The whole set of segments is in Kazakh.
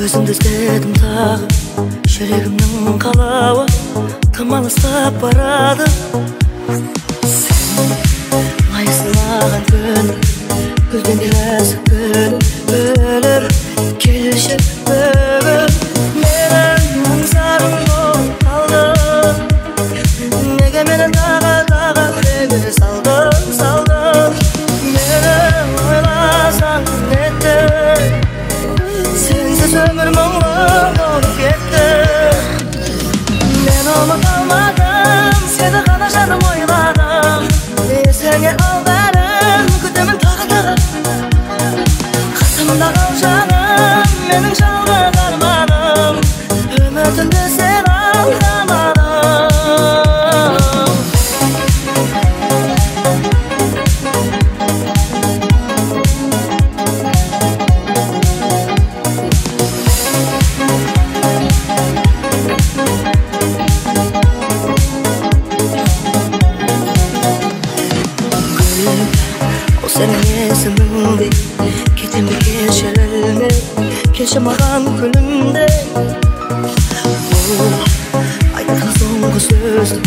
Өзіңді іздедім тағы, жүрегімнің қалауы тым алыстап барады. Сен лайықсың маған күнім, гүлден де нәзік гүлім, гүлім, келші бүгін. Менің аңсарым болып қалды, неге мені тағы тағы әуреге салдың, салдың. Мені ойласаң нетті, сенсіз өмір мұңлы болып кетті. Мен ұмыта алмадым, сені ғана жаным ойладым. Есіңе ал бәрін, күтемін тағы тағы. Қасымда қал жаным, менің жалғыз арманым. Үмітімді сен алдамадың. Гүлім, ол сенің есіміңде, кетем бе кешірілмей, келші маған күлімде. Ол айтқан соңғы сөзің,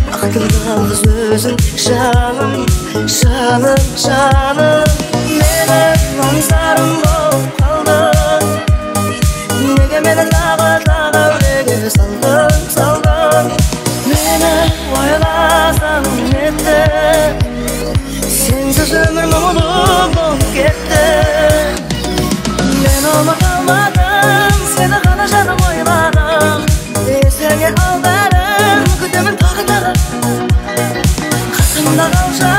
бақытым жалғыз өзің, жаным, жаным, жаным. Менің аңсарым болып қалды, неге мені тағы тағы әуреге салдың, салдың. Мені ойласаң нетті, сенсіз өмір мұңлы болып кетті. Мен ұмыта алмадым, сені ғана жаным ойладым. Есіңе ал бәрін, күтемін тағы тағы. Қасымда қал жаным.